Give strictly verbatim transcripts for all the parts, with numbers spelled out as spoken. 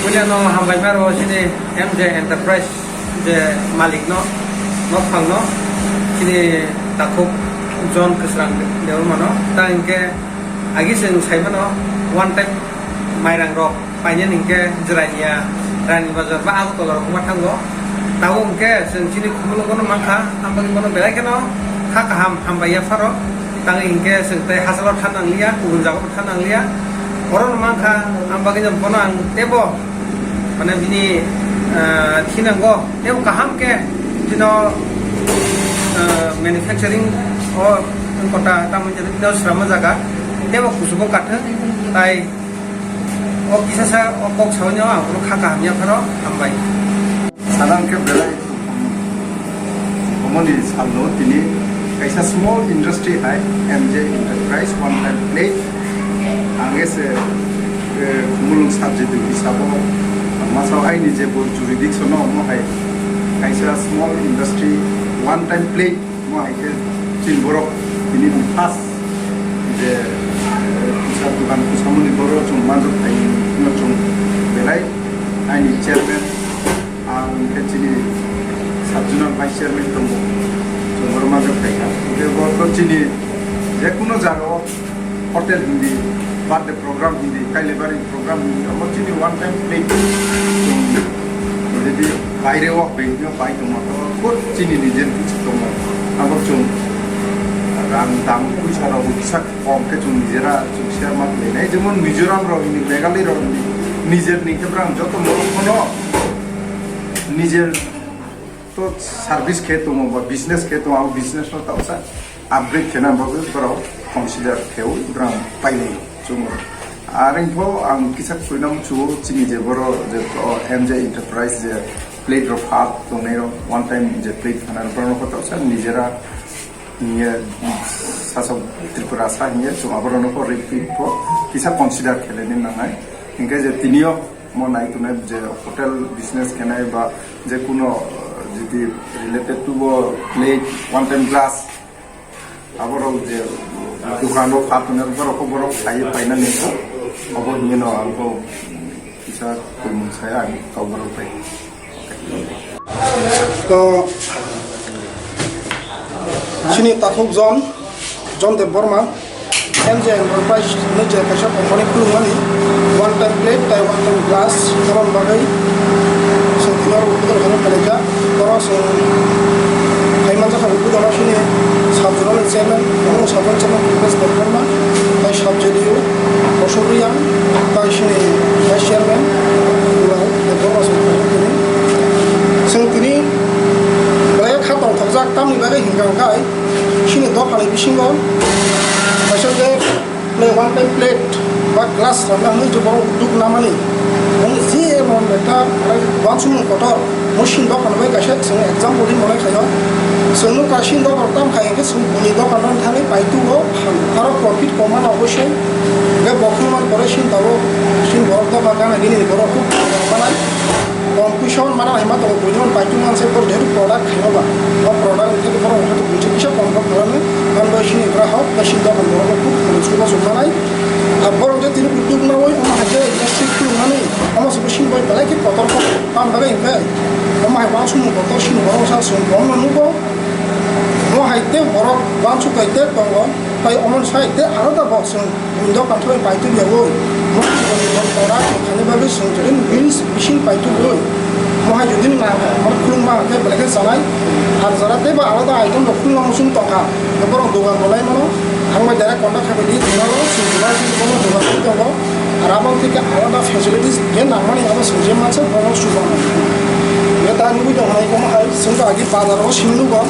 Puilano hambai maro chini M J Enterprise je malik no, nokphang no, chini takhuk John Kwsrang Debbarma no, ta hinkhe agi chwng sai mano one time mairang rok painani hinkhe Jirania, Rani Bazar ba Agartala rok wngma thango. Tabuk hinkhe chwng chini khumulwng bono mankha, aboni bono belai kheno kha kaham hambai yapharo. Tangwi hinkhe chwng tei hachalo thanna nangliya, kubun jagao thanna nangliya. Orono mankha, ang bagwino bono ang teibo, mane, bini, ah, thinango teibo kaham khe bino, ah, manufacturing o wngkota, tamo hwnwi bino sramo jaga teibo kuchugo kathwng, tai o kisasa o kok saui no ang bono kha kaham yapharo hambai. Sana hwnkhe belai omoni salno tini kaisa small industry hai M J Enterprise one time plate. Ang ese, eh, mulung subject hisabo masa aini je bo jurisdiction no omo hai kaisa small industry one time plate mo hai khe chini borok tini first je, eh, kisa dukan kusamoni borok chwng manjak hai no chwng belai aini chairman. Ang hwnkhe chini sub zonal vice chairman tongo, chwng oro majak khaikha. Hwnkhe bo to chini jekunu jagao hotel hindi, birthday program hindi, kailebari program hindi, amo chini one time plate. Chwng jodi baire o bai no bai tongma to khud chini nijer kichu tongo. Abo chwng rang dam puisa rok kisa kom khe chwng nijera chwng share ma khlainai. Jemon Mizoram rok hindi, Meghalaya rok hindi, nijer ni khe brang joto borok phano nijer to service khe tongo ba business khe tongo, abo business no tausa upgrade khena bagwi borok consider khewi borok painai chwng. Are pho ang kisa kuinam chuo chini je boro je, o, M J Enterprise je plate rok pha tongnai rok, one time je plate phana rok borok no tausa nijera hiye sasa Tripura sa hiye chwng abo rok no pho riphi pho kisa consider kheleni nangnai. Hinkhe je tinio mo nai tongnai je hotel business khenai ba je kuno, eh, jodi related to bo plate, one time glass, abo rok je dukan rok pha tongnai borok kho borok sai paina nai kho, abo hinwi no ang kho kisa tongmung saya ang kau borok pai. To chini takhuk John, John Debbarma, M J Enterprise hinwi je kaisa company khulumani, one time plate tai one time glass, aboni bagwi chwng tini oro uddhudon khaina phaikha. Oro chwng phai manjakha uddhudon o chini sub zonal chairman, omo sub zonal chairman Kripesh Debbarma, tai sub J D U Ashok Reang, tai chini vice chairman Dulang Debbarma chwng phaikha tini. Chwng tini belai kha tongthokjak, tamni bagwi hinkha hwnkhe chini dophani bisingo kaisa je play, one time plate ba glass rwna hwnwi je borok udduk namani, omo je emon ekta uansukmung kotor, mui chini dophano bai kaisa chwng example hinwi mone khaio. Chwng nukha chini dophano tam khai hwnkhe chwng buini dophano thangwi paitu o phan. Profit koma na oboisoi. Ge bokhung man pore sin tabo, sin borok doga gana gini borok khub manai. Confusion mana hai ma tongo, buini man paitu man se por jehetu product khaima ba. O product ni theke borok khe to buini kisa confirm khlai nai. Ang bai sini bra hok, bai sin dogan borok khub suba suba nai. Abo je tini udyog na oi, omo hai je industry khulung nani, omo se sin bai belai khe kotor kok. Tam bagwi hwnkhe, omo hai uansukmung kotor sin borok sa sung, omo nugo. Omo hai te borok uansuk bai te tongo, tai omo sai te aro da bok sung. Buini dogan thoi paitu ya oi. Mo chikon ni bok tora khaini bagwi sung jodi ni bill bisin paitu oi. Mo hai jodi na mo khulung ma khe belai khe sanai. Ar jara tei ba alada item rok khulung ma sung tongkha. Borok dogan bolai mano. Ang bai direct contact khabai di, dogan rok sung jora sung kono dogan rok tongo. Ar abo theke alada facilities je nangmani abo sung je mansa borok sung tongkha. Ye ta nugui tongkha nai komo hai sung agi bazar o simi nugo.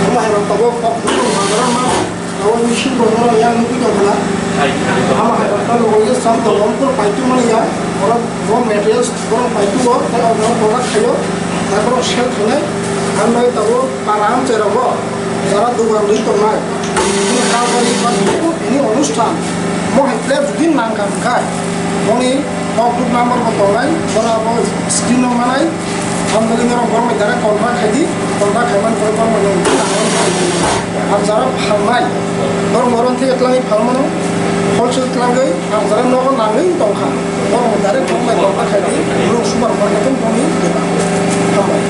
Komo hai rok tabok kok bazar o ma. Abo machine bo norok yang nugui tongkha na. Ama hai rok ta logo ye sam to lompur paitu mani ya. Oro raw materials borok paitu o, tei o borok product khaio. Tai borok sell khainai. Ang bai tabok para amchai rogo. Jara dogan rwi tongnai. Bini kalbari ba bini onusthan. Mo hai plate jodi nangkha hwnkhe. Moni kok group number bo tongnai. Bora bo screen o manai. Ang bagwi norok borok bai direct contact khai di, contact khai mani pore borok bai norok ang bagwi ang bagwi. Ar jara phalnai, norok borok thik twlangwi phalmano, wholesale twlangwi, ar jara nogo nangwi tongkha, borok bai direct borok bai contact khai di, borok super market o boni dogan. Hambai.